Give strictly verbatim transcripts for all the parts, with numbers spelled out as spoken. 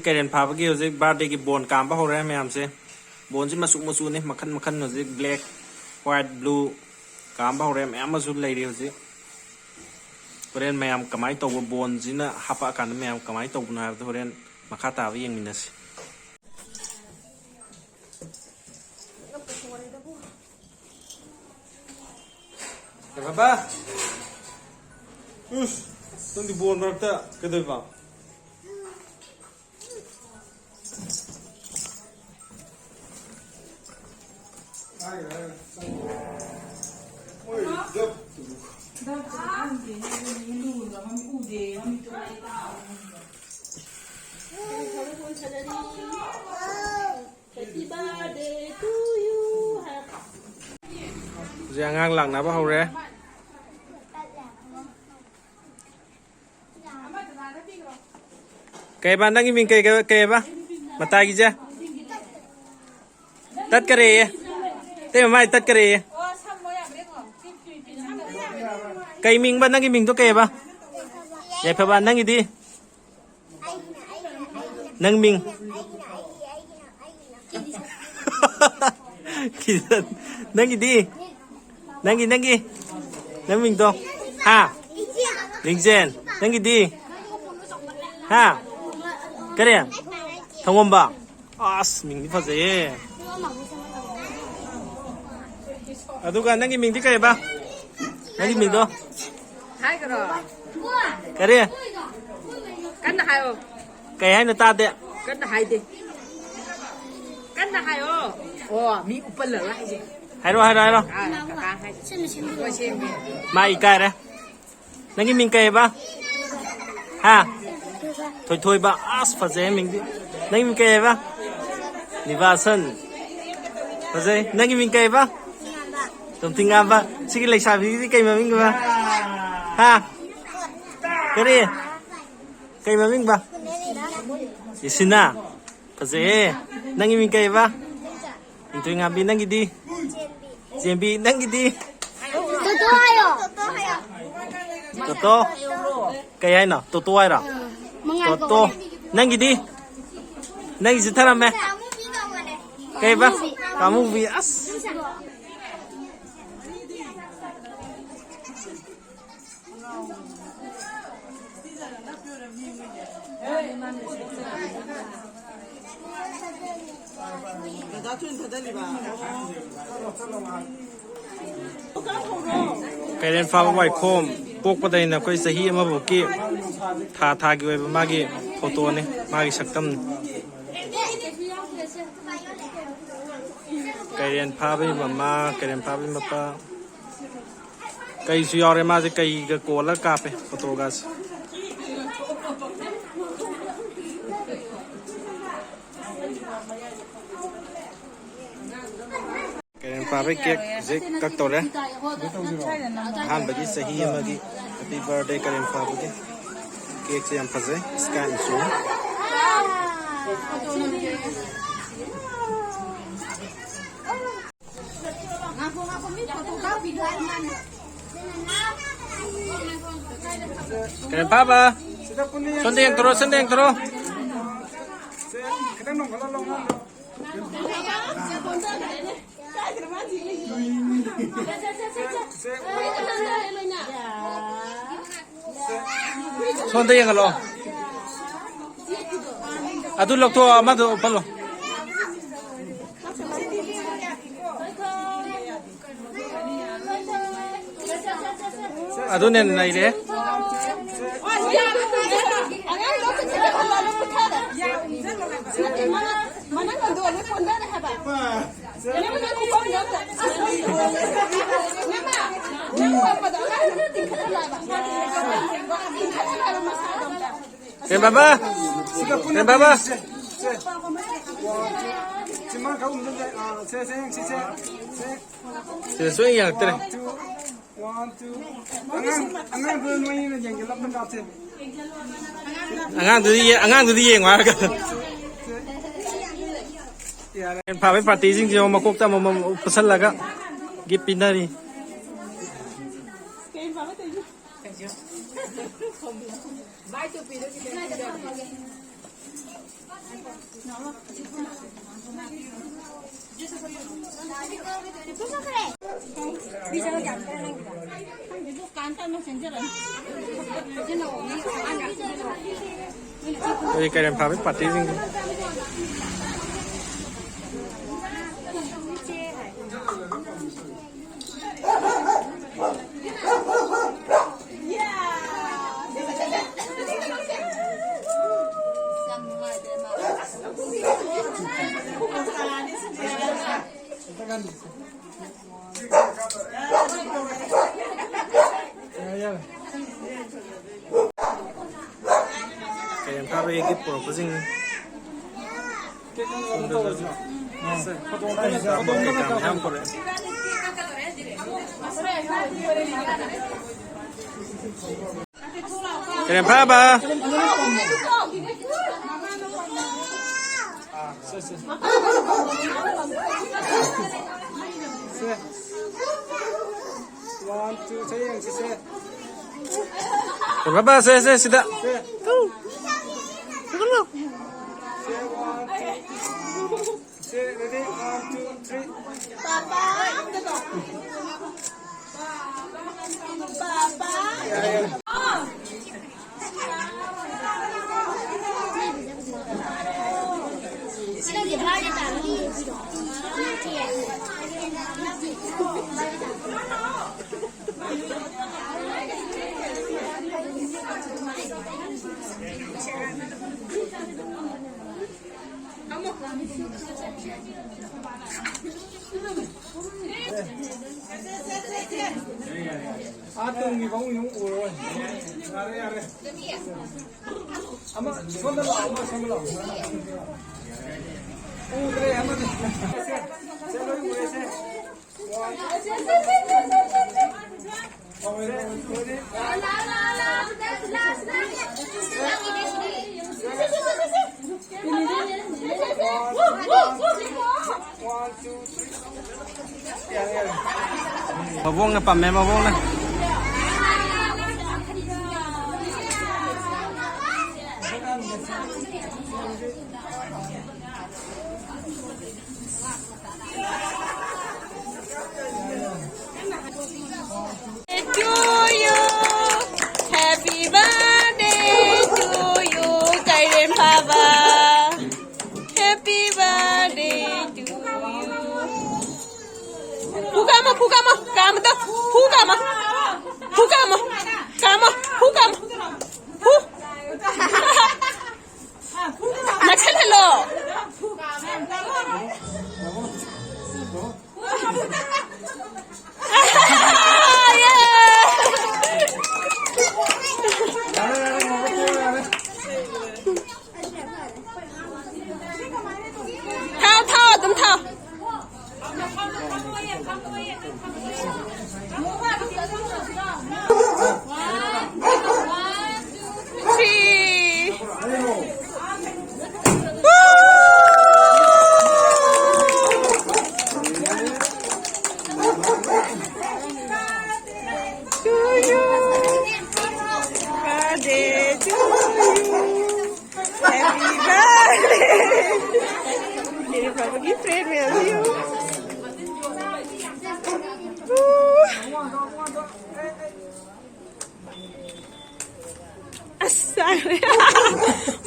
ꯀꯩꯔꯦꯟ ꯐꯥꯕꯒꯤ ꯍꯧꯖꯤꯛ birthdayꯒꯤ ꯕꯣꯟ ꯀꯥꯝꯕ ꯍꯧꯔꯦ ꯃꯌꯥꯝꯁꯦ꯫ ꯕꯣꯟꯁꯤ ꯃꯆꯨ ꯃꯆꯨꯅꯤ, ꯃꯈꯟ ꯃꯈꯟ, ꯍꯧꯖꯤꯛ black, white, blue ꯀꯥꯝꯕ ꯍꯧꯔꯦ꯫ ꯃꯌꯥꯝ ꯑꯃꯁꯨ ꯂꯩꯔꯤ ꯍꯧꯖꯤꯛ꯫ ꯍꯣꯔꯦꯟ ꯃꯌꯥꯝ ꯀꯃꯥꯏꯅ ꯇꯧꯕ, ꯕꯣꯟꯁꯤꯅ ꯍꯥꯄꯛꯑꯀꯥꯟꯗ ꯃꯌꯥꯝ ꯀꯃꯥꯏꯅ ꯇꯧꯕꯅꯣ ꯍꯥꯏꯕꯗꯣ ꯍꯣꯔꯦꯟ ꯃꯈꯥ ꯇꯥꯕ ꯌꯦꯡꯃꯤꯟꯅꯁꯤ꯫ ꯀꯩ ꯍꯥꯏꯕ? ꯎꯁ, ꯅꯪꯗꯤ ꯕꯣꯜ ꯃꯔꯛꯇ ꯀꯩꯗꯧꯕ? Happy birthday to you. ꯍꯧꯖꯤꯛ ꯑꯉꯥꯡ ꯂꯥꯛꯅꯕ ꯍꯧꯔꯦ꯫ ꯀꯩꯕ, ꯅꯪꯒꯤ ꯃꯤꯡ ꯀꯩ, ꯀꯩ, ꯀꯩꯕ? ꯃꯇꯥꯏꯒꯤꯁꯦ? ꯇꯠꯈꯔꯦꯌꯦ꯫ ꯏꯇꯩꯃ, ꯃꯥꯏ ꯇꯠꯈꯔꯦꯌꯦ꯫ ꯀꯩ ꯃꯤꯡꯕ ꯅꯪꯒꯤ ꯃꯤꯡꯗꯣ ꯀꯩꯕ? ꯌꯥꯏꯐꯕ, ꯅꯪꯒꯤꯗꯤ? ꯅꯪ ꯃꯤꯡ? ꯀꯤꯖꯟ, ꯅꯪꯒꯤꯗꯤ? ꯅꯪꯒꯤ, ꯅꯪꯒꯤ? ꯅꯪ ꯃꯤꯡꯗꯣ? ꯍꯥ? ꯂꯤꯡꯖꯦꯟ꯫ ꯅꯪꯒꯤꯗꯤ? ꯍꯥ? ꯀꯔꯤ? ꯊꯧꯉꯝꯕ? ꯑꯁ, ꯃꯤꯡꯗꯤ ꯐꯖꯩꯌꯦ꯫ ꯑꯗꯨꯒ ꯅꯪꯒꯤ ꯃꯤꯡꯗꯤ ꯀꯩꯕ? ꯅꯪꯒꯤ ꯃꯤꯡꯗꯣ? ꯍꯥꯏꯈ꯭ꯔꯣ? ꯀꯔꯤ? ꯀꯟꯅ ꯍꯥꯏꯌꯣ꯫ ꯀꯩ ꯍꯥꯏꯅꯣ ꯇꯥꯗꯦ? ꯀꯟꯅ ꯍꯥꯏꯗꯦ꯫ ꯀꯟꯅ ꯍꯥꯏꯌꯣ꯫ ꯑꯣ, ꯃꯤ ꯎꯄꯜꯂꯒ ꯍꯥꯏꯁꯦ꯫ ꯍꯥꯏꯔꯣ, ꯍꯥꯏꯔꯣ, ꯍꯥꯏꯔꯣ꯫ ꯑꯥ, ꯀꯀꯥ ꯍꯥꯏ-, ꯁꯦꯝꯃꯦ, ꯁꯦꯝꯃꯦ꯫ ꯃꯥ ꯏꯀꯥꯏꯔꯦ꯫ ꯅꯪꯒꯤ ꯃꯤꯡ ꯀꯩꯕ? ꯍꯥ? ꯊꯣꯏꯊꯣꯏꯕ꯫ ꯑꯁ, ꯐꯖꯩ ꯃꯤꯡꯗꯤ꯫ ꯅꯪꯒꯤ ꯃꯤꯡ ꯀꯩꯕ? ꯅꯤꯕꯥꯁꯟ꯫ ꯐꯖꯩ꯫ ꯅꯪꯒꯤ ꯃꯤꯡ ꯀꯩꯕ? ꯇꯣꯝꯊꯤꯡꯉꯥꯝꯕ꯫ ꯁꯤꯒꯤ ꯂꯩꯁꯥꯕꯤꯒꯤꯗꯤ ꯀꯩ ꯃꯃꯤꯡ ꯀꯧꯕ? ꯍꯥ? ꯀꯔꯤ? ꯀꯩ ꯃꯃꯤꯡꯕ? ꯏꯁꯤꯅꯥ꯫ ꯐꯖꯩꯌꯦ꯫ ꯅꯪꯒꯤ ꯃꯤꯡ ꯀꯩꯕ? ꯅꯤꯡꯊꯣꯏꯉꯥꯝꯕꯤ꯫ ꯅꯪꯒꯤꯗꯤ? ꯆꯦꯝꯕꯤ꯫ ꯅꯪꯒꯤꯗꯤ? ꯇꯣꯇꯣ ꯍꯥꯏꯌꯣ꯫ ꯇꯣꯇꯣ? ꯀꯩ ꯍꯥꯏꯅꯣ? ꯇꯣꯇꯣ ꯍꯥꯏꯔꯣ? ꯃꯉꯥꯜ ꯇꯣꯇꯣ꯫ ꯀꯧꯋꯦ꯫ ꯅꯪꯒꯤꯗꯤ? ꯅꯪꯒꯤꯁꯨ ꯊꯔꯝꯃꯦ꯫ ꯀꯥꯃꯨꯕꯤ ꯀꯧꯕꯅꯦ꯫ ꯀꯩꯕ? ꯀꯥꯃꯨꯕꯤ꯫ ꯑꯁ꯫ ꯀꯩꯔꯦꯟ ꯐꯥꯕ ꯋꯥꯏꯈꯣꯝ ꯄꯣꯛꯄꯗꯩꯅ ꯑꯩꯈꯣꯏ ꯆꯍꯤ ꯑꯃꯐꯥꯎꯀꯤ ꯊꯥ ꯊꯥꯒꯤ ꯑꯣꯏꯕ ꯃꯥꯒꯤ ꯐꯣꯇꯣꯅꯤ, ꯃꯥꯒꯤ ꯁꯛꯇꯝꯅꯤ꯫ ꯀꯩꯔꯦꯟ ꯐꯥꯕꯒꯤ ꯃꯃꯥ, ꯀꯩꯔꯦꯟ ꯐꯥꯕꯒꯤ ꯃꯄꯥ꯫ ꯀꯩꯁꯨ ꯌꯥꯎꯔꯦ, ꯃꯥꯁꯦ ꯀꯩꯒ ꯀꯣꯜꯂꯒ ꯀꯥꯞꯄꯦ ꯐꯣꯇꯣꯒꯁꯦ꯫ ꯀꯩꯔꯦꯟ ꯐꯥꯕꯩ ꯀꯦꯛ ꯍꯧꯖꯤꯛ ꯀꯛ ꯇꯧꯔꯦ꯫ ꯑꯍꯥꯟꯕꯒꯤ ꯆꯍꯤ ꯑꯃꯒꯤ ꯍꯦꯄꯤ ꯕꯥꯔꯗꯦ ꯀꯩꯔꯦꯟ ꯐꯥꯕꯒꯤ꯫ ꯀꯦꯛꯁꯦ ꯌꯥꯝ ꯐꯖꯩ, ꯁ꯭ꯀꯥꯏ ꯃꯆꯨ꯫ ꯀꯩꯔꯦꯟ ꯐꯥꯕ꯫ ꯁꯣꯝꯗ ꯌꯦꯡꯊꯣꯔꯣ, ꯁꯣꯝꯗ ꯌꯦꯡꯊꯣꯔꯣ꯫ ꯁꯣꯝꯗ ꯌꯦꯡꯍꯜꯂꯣ꯫ ꯑꯗꯨ ꯂꯧꯊꯣꯛꯑꯣ, ꯑꯃꯗꯣ ꯎꯞꯍꯜꯂꯣ꯫ ꯑꯗꯨꯅ ꯍꯦꯟꯅ ꯅꯩꯔꯦ꯫ ꯀꯩꯔꯦꯝ ꯕꯥꯕꯥ, ꯀꯩꯔꯦꯝ ꯕꯥꯕꯥ꯫ ꯁꯤꯗ ꯁꯨꯡꯌꯦꯡ ꯌꯦꯡꯉꯛꯇ꯭ꯔꯦ꯫ ꯑꯉꯥꯡ, ꯑꯉꯥꯡꯗꯨ ꯅꯣꯏꯅ ꯌꯦꯡꯁꯤꯜꯂꯝꯕ ꯀꯥꯞꯁꯦ꯫ ꯑꯉꯥꯡꯗꯨꯗꯤ ꯌꯦ-, ꯑꯉꯥꯡꯗꯨꯗꯤ ꯌꯦꯡꯉꯣ ꯍꯥꯏꯔꯒ꯫ ꯐꯥꯕꯩ ꯄꯥꯔꯇꯤꯁꯤꯡꯁꯦ ꯃꯀꯣꯛꯇ ꯑꯃꯃꯝ ꯄꯨꯁꯜꯂꯒ ꯒꯤꯐ ꯄꯤꯅꯔꯤ꯫ ꯑꯩꯈꯣꯏ ꯀꯩꯔꯦꯝ ꯐꯥꯕꯤ ꯄꯥꯔꯇꯤꯁꯤꯡꯁꯦ꯫ ꯀꯩꯔꯦꯝ ꯐꯥꯕꯒꯤ ꯒꯤꯐ ꯄꯨꯔꯛꯄꯁꯤꯡ꯫ ꯁꯣꯝꯗꯁꯨ ꯀꯩꯀꯥ ꯃꯌꯥꯝ ꯄꯨꯔꯛꯑꯦ꯫ ꯀꯩꯔꯦꯝ ꯐꯥꯕ꯫ ꯁꯦ, ꯁꯦ꯫ ꯁꯦ꯫ One, two, ꯁꯦ, ꯌꯦꯡꯁꯤ, ꯁꯦ꯫ ꯀꯩꯔꯦꯝ ꯐꯥꯕ, ꯁꯦ, ꯁꯦ, ꯁꯤꯗ꯫ Say. Say, one, two, three꯫ Say, ready? One, two, three꯫ ꯄꯥꯄꯥ꯫ ꯄꯥꯄꯥ꯫ ꯑꯥ ꯇꯨꯡꯒꯤ ꯐꯃꯨꯡ ꯌꯨꯝ ꯎꯔꯔꯣꯏ꯫ ꯌꯥꯔꯦ, ꯌꯥꯔꯦ꯫ ꯑꯃ ꯁꯣꯝꯗ ꯂꯥꯛꯑꯣ, ꯑꯃ ꯁꯣꯝꯗ ꯂꯥꯛꯑꯣ꯫ ꯎꯗ꯭ꯔꯦ ꯑꯃꯗꯤ꯫ ꯁꯦ, ꯁꯦ, ꯂꯣꯏ ꯎꯔꯦ, ꯁꯦ꯫ ꯃꯕꯣꯛꯅ ꯄꯝꯃꯦ, ꯃꯕꯣꯛꯅ꯫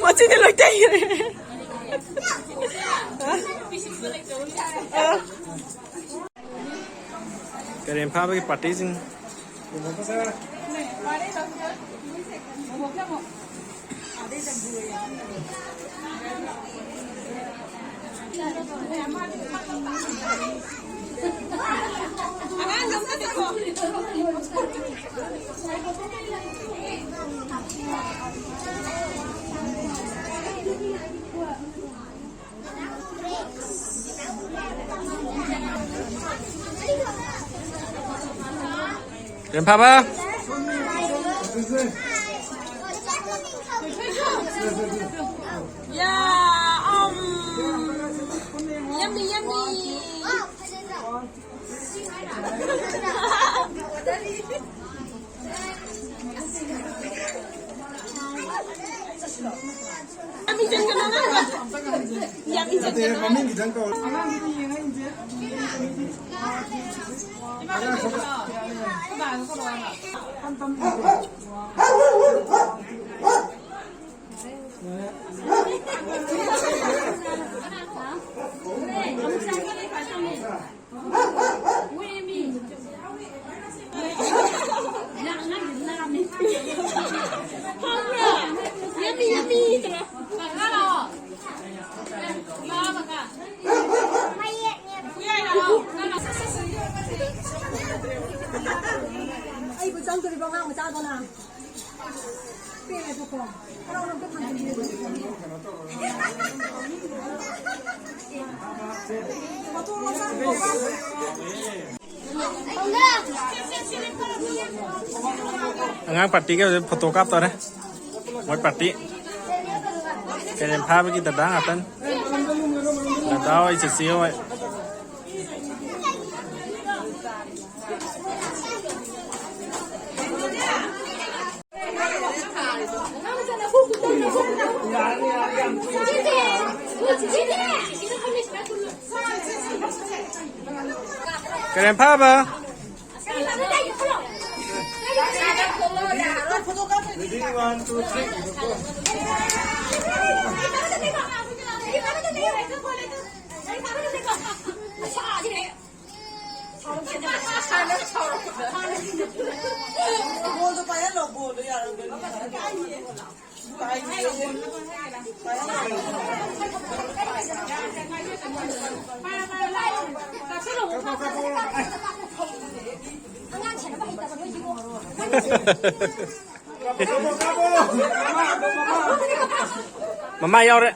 ꯃꯆꯤꯟꯗꯤ ꯂꯣꯏ ꯇꯩꯈ꯭ꯔꯦ꯫ ꯀꯔꯦꯟ ꯐꯥꯕꯒꯤ ꯄꯥꯔꯇꯤꯁꯤꯡ꯫ ꯀꯔꯦꯝ ꯐꯥꯕ꯫ Yeah, um, yummy, yummy. ꯌꯥꯝ ꯏꯟꯖꯟꯒꯅꯣ, ꯅꯪ꯫ ꯌꯥꯝ ꯏꯟꯖꯟꯒꯅꯣ꯫ ꯅꯠꯇꯦ, ꯃꯃꯤꯡ ꯈꯤꯇꯪ ꯀꯧ꯫ ꯑꯩꯕꯨ ꯆꯪꯗꯣꯔꯤꯕ ꯑꯉꯥꯡ ꯃꯆꯥꯗꯨꯅ꯫ ꯑꯉꯥꯡ ꯄꯥꯔꯇꯤꯒ ꯍꯧꯖꯤꯛ ꯐꯣꯇꯣ ꯀꯥꯞꯇꯧꯔꯦ꯫ ꯃꯣꯏ ꯄꯥꯔꯇꯤ꯫ ꯀꯔꯦꯟ ꯐꯥꯕꯒꯤ ꯗꯗꯥ ꯉꯥꯛꯇꯅꯤ꯫ ꯗꯗꯥ ꯍꯣꯏ, ꯆꯦꯆꯦ ꯍꯣꯏ꯫ ꯀꯔꯦꯝ ꯐꯥꯕ꯫ One, two, three. ꯕꯣꯜꯗꯣ ꯄꯥꯏꯍꯜꯂꯣ, ꯕꯣꯜꯗꯣ ꯌꯥꯔꯣꯏꯗꯣꯏꯅꯤ꯫ ꯃꯃꯥ ꯌꯥꯎꯔꯦ꯫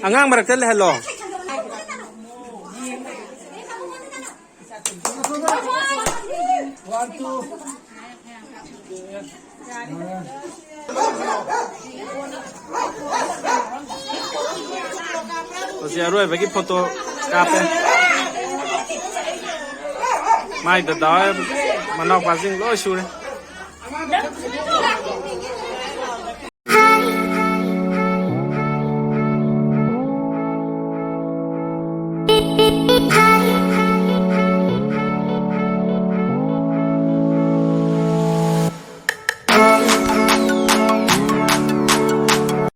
ꯑꯉꯥꯡ ꯃꯔꯛꯇ ꯂꯩꯍꯜꯂꯣ꯫ ꯍꯧꯖꯤꯛ ꯑꯔꯣꯏꯕꯒꯤ ꯐꯣꯇꯣ ꯀꯥꯞꯄꯦ꯫ ꯃꯥꯏ ꯗꯗꯥ ꯍꯣꯏ ꯃꯅꯥꯎꯄꯥꯁꯤꯡ ꯂꯣꯏ ꯁꯨꯔꯦ꯫